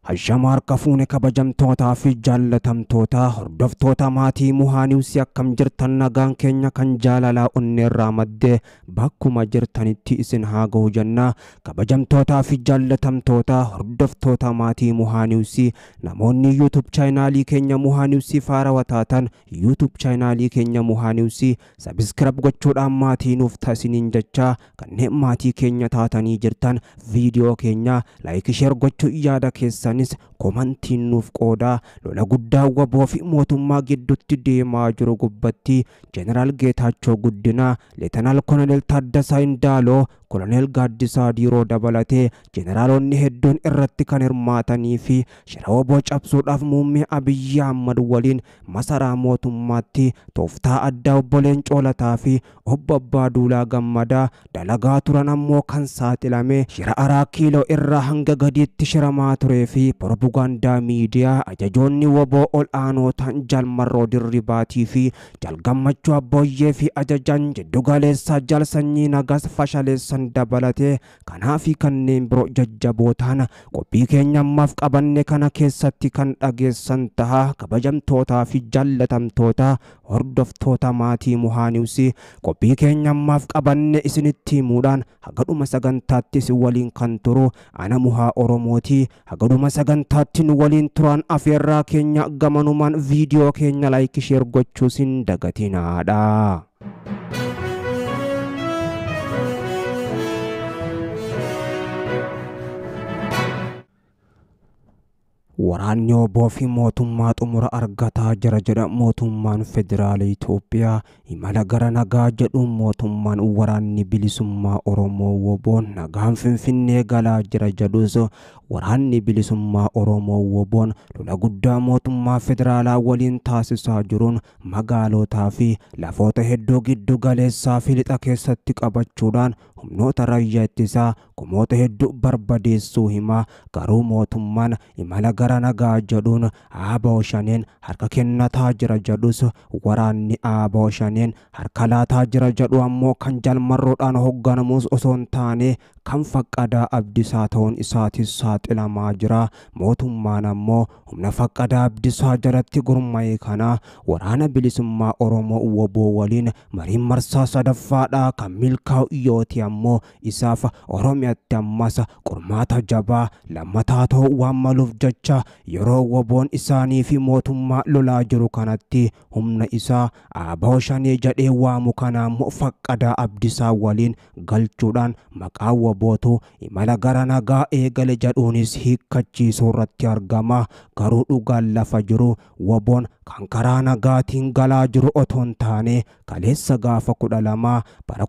Hashama harka fuune kabajamtootaa fi jaallatamtoota hordoftoota maatii Muhaa Niwus akkam jirtan nagaan keenya kan jaalalaa onneerraa maddee bakkuma jirtanitti isin haa ga'u jenna. Kabajamtootaa fi jaallatamtoota hordoftoota maatii Muhaa Niwus namoonni YouTube chaanaalii keenya Muhaa Niwus faarawaa taatan YouTube chaanaalii keenya Muhaa Niwus subscribe gochuudhaan maatii nuuf taasisaniin jecha kanneen maatii keenya taatanii jirtan viidiyoo keenya like share gochuu yaada keessan komantiin nuuf qoodaa. Lola guddaa waboo fi mootummaa gidduutti deemaa jiru gubbatti Jeneraal Geetaachoo Guddinaa, Leetanaal Koloneel Taaddasaa Indaaloo, Koloneel Gaaddisaa Diiroo dabalatee jeneraalonni hedduun irratti kan hirmaatanii fi shira waboo cabsuudhaaf muummee Abiyyi Ahmad waliin masaraa mootummaatti tooftaa addaa obbo Leencoo Lataa fi obbo Abbaa Duulaa Gammadaa dalagaa turan ammoo kan saaxilame shira Araa Kiiloo irraa hanga gadiitti shiramaa turee fi propagaandaa miidiyaa ajajoonni waboo ol aanoo ta'an Jaal Marroo Dirribaatii fi Jaal Gammachuu Abbooyyee fi ajajaan jiddugaleessaa Jaal Sanyii Nagaas fashaleessan dabalatee kanaa fi kanneen biroo jajjaboo ta'an qophii keenya ammaaf qabanne kana keessatti kan dhageessan taha. Kabajamtootaa fi jaallatamtoota hordoftoota maatii Muhaa Niwus qophii keenya ammaaf qabanne isinitti himuudhaan haga dhuma sagantaatti isin waliin kan turu ana Muhaa Oromooti. Haga dhuma sagantaatti nu waliin turan afeerraa keenya gamanumaan viidiyoo keenya like share gochuus hin dagatinaadha. Waraanni oboo fi mootummaa xumura argataa jira jedha mootummaan federaala Itoophiyaa. Imala gara nagaa jedhuun mootummaan waraanni bilisummaa Oromoo woboon nagaan Finfinnee galaa jira jedhus waraanni bilisummaa Oromoo woboon lola guddaa mootummaa federaalaa waliin taasisaa jiruun magaalotaa fi lafoota hedduu giddu galeessaa fi lixa keessatti qabachuudhaan humnoota raayyaa ittisaa kumoota hedduu barbadeessuu hima. Garuu mootummaan imala gara nagaa jedhuun ABO shaneen harka kennataa jira jedhus waraanni ABO shaneen harka laataa jira jedhu ammoo kan Jaal Marroodhaan hoogganamus osoo hin taane kan Faqqadaa Abdiisaa ta'uun isaatis saaxilamaa jira. Mootummaan ammoo humna Faqqadaa Abdiisaa jalatti gurmaa'e kana waraana bilisummaa Oromoo woboo waliin mariin marsaa sadaffaadhaa kan milkaa'u yooti ammoo isaaf Oromiyaatti ammas qormaata jabaa lammataa ta'uu waan maluuf jecha yeroo woboon isaanii fi mootummaa lolaa jiru kanatti humna isaa ABO shanee jedhee waamu kana ammoo Faqqadaa Abdiisaa waliin galchuudhaan maqaa wobootu imala gara nagaa eegale jedhuunis hiikkachiisuu irratti argama. Garuu dhugaan lafa jiru woboon kan karaa nagaatiin galaa jiru otoo hin taane kaleessa gaafa 12 bara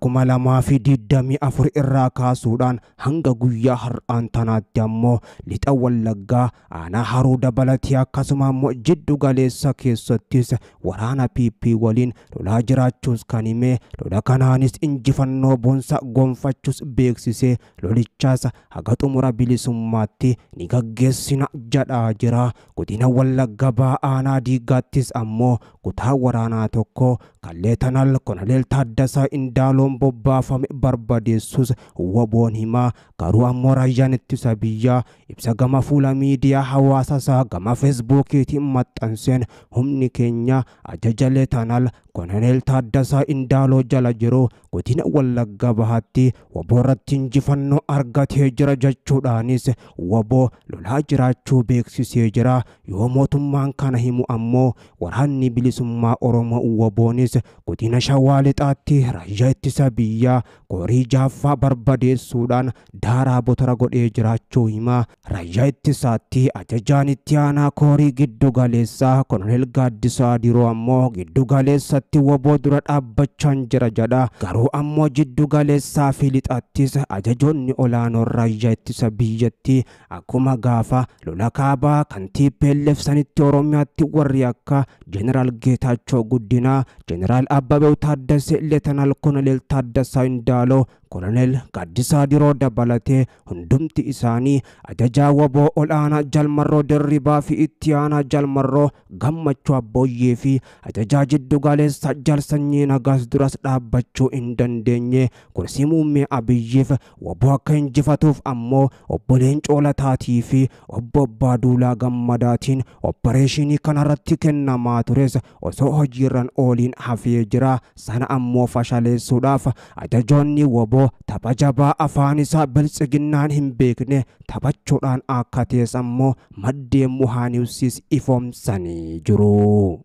2024 irraa kaasuudhaan hanga guyyaa har'aan tanaatti ammoo lixa Wallaggaa aanaa Haruu dabalatee akkasuma ammoo jiddu galeessa keessattis waraana PP waliin lolaa jiraachuus kan hime. Lola kanaanis injifannoo boonsaa gonfachuus beeksise. Lolichaas haga xumura bilisummaatti ni gaggeessina jedhaa jira. Godina Wallagga Bahaa aanaa Diigaattis ammoo kutaa waraanaa tokko kan Leetanaal Koloneel Taaddasaa Indaaloon bobbaafame barbadeessus woboon hima. Garuu ammoo raayyaan ittisa biyyaa ibsa gama fuula miidiyaa hawaasa isaa gama feesbuukiitiin maxxanseen humni keenya ajaja Leetanaal Koloneel Taaddasaa Indaaloo jala jiru godina Wallagga Bahaatti woboo irratti injifannoo argatee jira jechuudhaanis woboo lolaa jiraachuu beeksisee jira. Yoo mootummaan kana himu ammoo waraanni bilisummaa Oromoo woboonis godina Shawaa Lixaatti raayyaa ittisa biyyaa koorii jaaffaa barbadeessuudhaan daaraa botora godhee jiraachuu hima. Raayyaa ittisaatti ajajaan itti aanaa koorii giddu galeessaa Koloneel Gaaddisaa Diiroo ammoo giddu galeessatti woboo dura dhaabbachaa jira jedha. Garuu ammoo jiddu galeessaa fi lixaattis ajajoonni olaanoon raayyaa ittisa biyyattii akkuma gaafa lola kaabaa kan TPLF sanitti Oromiyaatti warri akka Jeneraal Geetaachoo Guddinaa, Jeneraal Abbabew Taaddasee, Leetanaal Koloneel Taaddasaa Indaaloo, Koloneel Gaaddisaa Diroo dabalatee hundumti isaanii ajajaa WBO ol'aanaa Jalmarroo Dirribaa fi itti aanaa Jalmarroo Gammachuu Abbooyyee fi ajajaa jiddu galeessa Jalsanyii Nagaas duras dhaabbachuu hin dandeenye. Kursii muummee Abiyyiif WBO akka injifatuuf ammoo obbo Leencoo Lataatii fi obbo Abbaa Duulaa Gammadaatiin oppareeshinii kanarratti kennamaa tures osoo hojiirran ooliin hafee jira. Sana ammoo fashaleessuudhaaf ajajoonni WBO tapha jabaa afaan isaa biltsiginnaan hin beekne taphachuudhaan akka ta'es ammoo maddeen Muhaaniwsiis ifoomsanii jiru.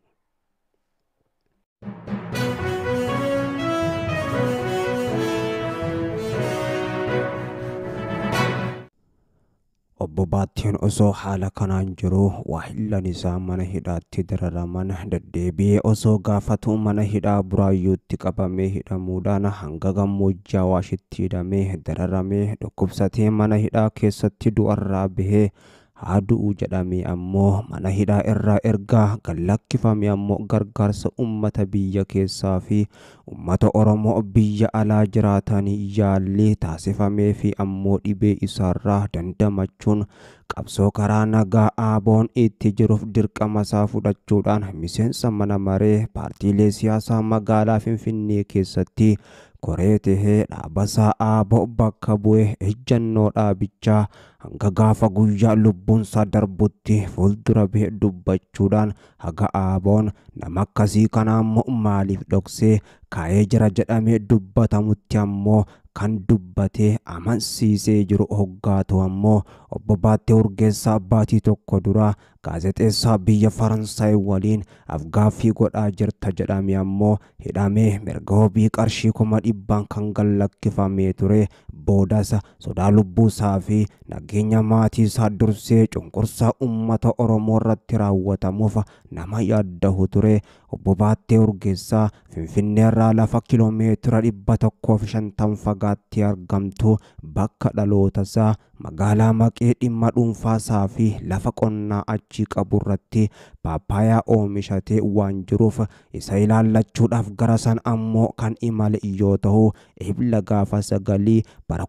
Obbo Baatteen osoo haala kanaan jiru waahillan isaa mana hidhaatti dararaman deddeebi'ee osoo gaafatu mana hidhaa Buraayyuutti qabamee hidhamuudhaan hanga gammoojjii Awaashitti hidhamee dararamee dhukkubsatee mana hidhaa keessatti du'arraa bahee haa du'u jedhamee ammoo mana hidhaa irraa ergaa gallakkifame ammoo gargaarsa uummata biyya keessaa fi uummata Oromoo biyya alaa jiraatanii yaalli taasifamee fi ammoo dhibee isaarraa dandamachuun qabsoo karaa nagaa ABO'n itti jiruuf dirqama isaa fudhachuudhaan miseensa mana maree paartiilee siyaasaa magaalaa Finfinnee keessatti koree tahee dhaabasaa ABO bakka bu'ee ejjennoo dhaabichaa hanga gaafa guyyaa lubbuunsaa darbutti fuuldura bahee dubbachuudhaan haga ABO'n nama akkasii kana ammoo maaliif dhoksee kaa'ee jira jedhamee dubbatamutti ammoo kan dubbatee amansiisee jiru hoggaatu ammoo obbo Baattee Urgeessaa baatii tokko dura gaazexeessaa biyya Faransaay waliin afgaaffii godhaa jirta jedhame ammoo hidhamee mirga wabii qarshii 100,000 kan gallakkifamee ture. Boodas sodaa lubbuusaa fi nageenya maatii isaa dursee cunqursaa uummata Oromoo irratti raawwatamuuf nama yaaddahu ture. Obbo Baattee Urgeessaa Finfinneerraa lafa kiiloomeetira 150 fagaattee argamtu bakka dhaloota isaa magaalaa Maqee dhimma dhuunfaasaa fi lafa qonnaa achii qabu irratti paappaayaa oomishatee waan jiruuf isa ilaallachuudhaaf gara san ammoo kan imale yoo ta'u ebla gaafa 9 bara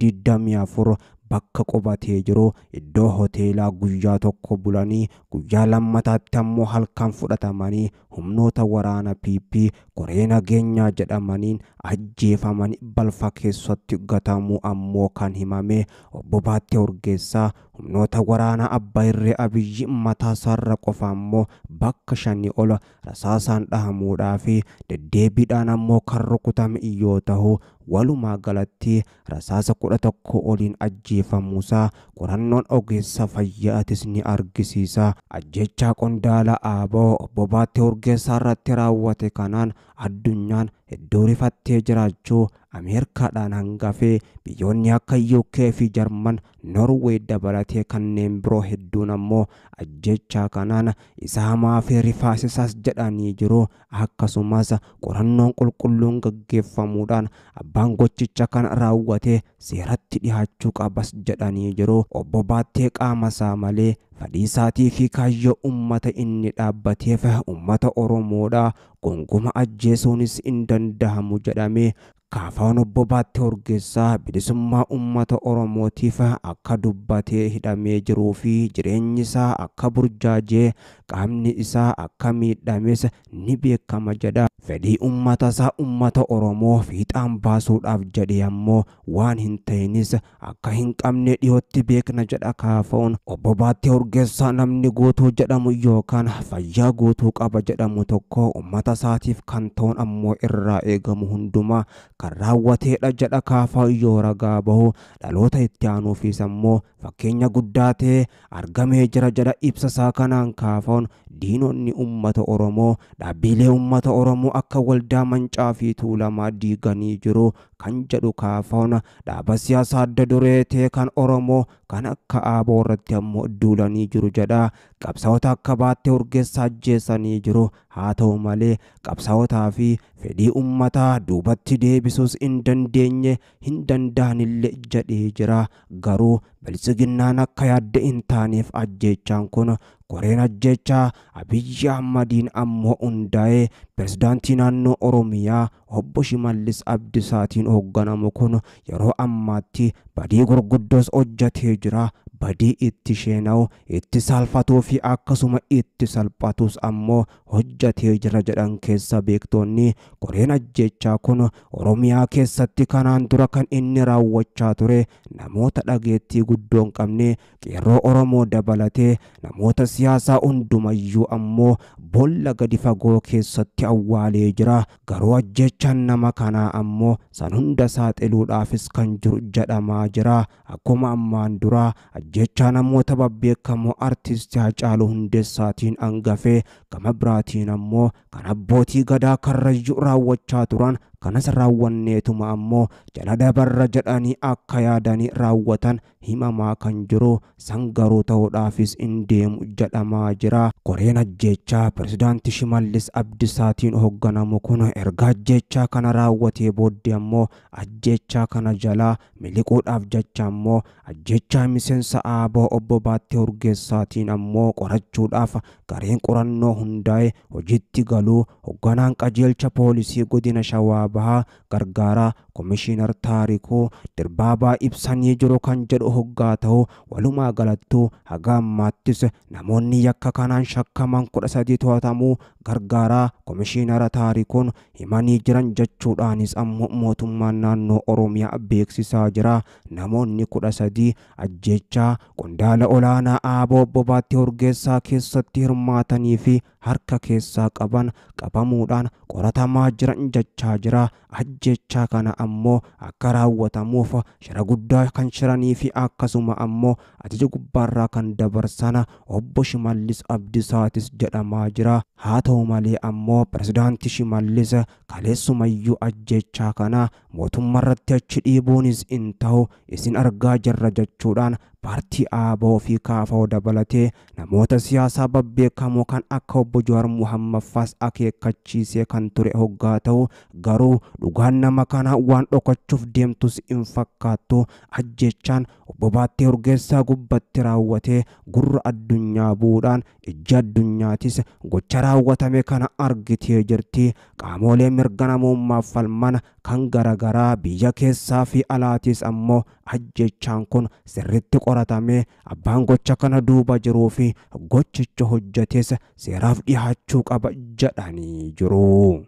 2024 bakka qubatee jiru iddoo hoteelaa guyyaa tokko bulanii guyyaa lammataatti ammoo halkan fudhatamanii humnoota waraana PP koree nageenyaa jedhamaniin ajjeefamanii balfa keessatti gatamuu ammoo kan himame obbo Baattee Urgeessaa humnoota waraana Abbaa Irree Abiyyi mataasaarra qofa ammoo bakka 5 ol rasaasaan dhahamuudhaa fi deddeebiidhaan ammoo kan rukutame yoo ta'u walumaa galatti rasaasa 11 oliin ajjeefamuusaa qorannoon ogeessa fayyaatis ni argisiisa. Ajjechaa qondaala ABO obbo Baattee Urgeessaa irratti raawwate kanaan addunyaan hedduu rifattee jiraachuu Ameerikaadhaan hangafee biyyoonni akka UK fi Jarman, Norway dabalatee kanneen biroo hedduun ammoo ajjechaa kanaan isa hamaa fi rifaasisaas jedhanii jiru. Akkasumas qorannoon qulqulluun gaggeeffamuudhaan abbaan gochicha kan raawwate seeratti dhiyaachuu qabas jedhanii jiru. Obbo Baattee qaama isaa malee fedhii isaatii fi kaayyoo uummata inni dhaabbateef uummata Oromoodha gonguma ajjeesuunis hin danda'amu jedhamee Kaafaan obbo Baattee Urgeessaa bilisummaa uummata Oromootiif akka dubbatee hidhamee jiruu fi jireenyi isaa akka burjaajee qaamni isaa akka miidhames ni beekama jedha. Fedhii uummata isaa uummata Oromoo fiixaan baasuudhaaf jedhee ammoo waan hin ta'inis akka hin qabne dhiyootti beekna jedha Kaafaa'uun. Obbo Baattee Urgeessaa namni guutuu jedhamu yookaan fayyaa guutuu qaba jedhamu tokko uummata isaatiif kan ta'uun ammoo irraa eegamu hundumaa kan raawwateedha jedha Kaafaa'uun yoo ragaa bahu dhaloota itti aanuufis ammoo fakkeenya guddaa ta'ee argamee jira jedha ibsa isaa kanaan Kaafaa'uun. Diinonni uummata Oromoo dhaabbilee uummata Oromoo akka waldaa Mancaa fi Tuulamaa diiganii jiru kan jedhu Kaafaa'uun dhaaba siyaasaa adda duree ta'e kan Oromoo kan akka ABO irratti ammoo duulanii jiru jedha. Qabsaa'ota akka Baattee Urgeessaa ajjeesanii jiru. Haa ta'u malee qabsaa'otaa fi fedhii uummataa duubatti deebisu deebisuus hin dandeenye hin danda'anillee jedhee jira. Garuu biltsiginnaan akka yaadde hin taaneef ajjeechaan kun koreen ajjeechaa Abiyyi Ahmadiin ammoo hundaa'ee pirezidaantii naannoo Oromiyaa obbo Shimallis Abdisaatiin hoogganamu kun yeroo ammaatti badii gurguddoos hojjetee jira. Badii itti sheena'u, itti saalfatuu fi akkasuma itti salphatus ammoo hojjetee jira jedhan keessa beektonni. Koreen ajjeechaa kun Oromiyaa keessatti kanaan dura kan inni raawwachaa ture namoota dhageettii guddoo hin qabne qeerroo Oromoo dabalatee namoota siyaasaa hundumayyuu ammoo boolla gadi fagoo keessatti awwaalee jira. Garuu ajjeechaan nama kanaa ammoo san hunda saaxiluudhaafis kan jiru jedhamaa jira. Akkuma ammaan dura ajjeechaa namoota babbeekamoo artistii Haacaaluu Hundeessaatiin hangafee gama biraatiin ammoo kan abbootii gadaa Karrayyuu raawwachaa turan kanas raawwanneetuma ammoo jala dabarra jedhanii akka yaadanii raawwatan himamaa kan jiru san garuu ta'uudhaafis hin deemu jedhamaa jira. Koreen ajjeechaa pirezidaantii Shimallis Abdisaatiin hoogganamu kun erga ajjeechaa kana raawwatee booddee ammoo ajjeechaa kana jalaa miliquudhaaf jecha ammoo ajjeechaa miseensa ABO obbo Baattee Urgeessaatiin ammoo qorachuudhaaf gareen qorannoo hundaa'e hojiitti galuu hoogganaan qajeelcha poolisii godina Shawaa Bahaa gargaaraa Komishiinar Taarikuu Dirbaabaa ibsanii jiru kan jedhu hoggaa ta'u walumaa galattuu haga ammaattis namoonni yakka kanaan shakkaman 13 to'atamuu gargaaraa Komishiinara Taarikuun himanii jiran jechuudhaanis ammoo mootummaan naannoo Oromiyaa beeksisaa jira. Namoonni 13 ajjeechaa qondaala olaanaa ABO obbo Baattee Urgeessaa keessatti hirmaatanii fi harka keessaa qaban qabamuudhaan qoratamaa jiran jechaa jira. Ajjeechaa kana ammoo akka raawwatamuuf shira guddaa kan shiranii fi akkasuma ammoo ajaja gubbaarraa kan dabarsana obbo Shimallis Abdisaatis jedhamaa jira. Haa ta'u malee ammoo pirezidaantii Shimallis kaleessumayyuu ajjeechaa kana mootummaarratti achi dhiibuunis hin ta'u isin argaa jirra jechuudhaan paartii ABO fi KFO dabalatee namoota siyaasaa babbeekamoo kan akka obbo Jawaar Muhammad faas akeekkachiisee kan ture hoggaa ta'u garuu dhugaan nama kanaa waan dhokachuuf deemtus hin fakkaattu. Ajjeechaan obbo Baattee Urgeessaa gubbatti raawwatee gurra addunyaa bu'uudhaan ija addunyaatis gocha raawwatame kana argitee jirti. Qaamolee mirga namummaaf falman kan garaagaraa biyya keessaa fi alaatis ammoo ajjeechaan kun sirriitti qoratamee abbaan gocha kana duuba jiruu fi gochicha hojjetes seeraaf dhiyaachuu qaba jedhanii jiru.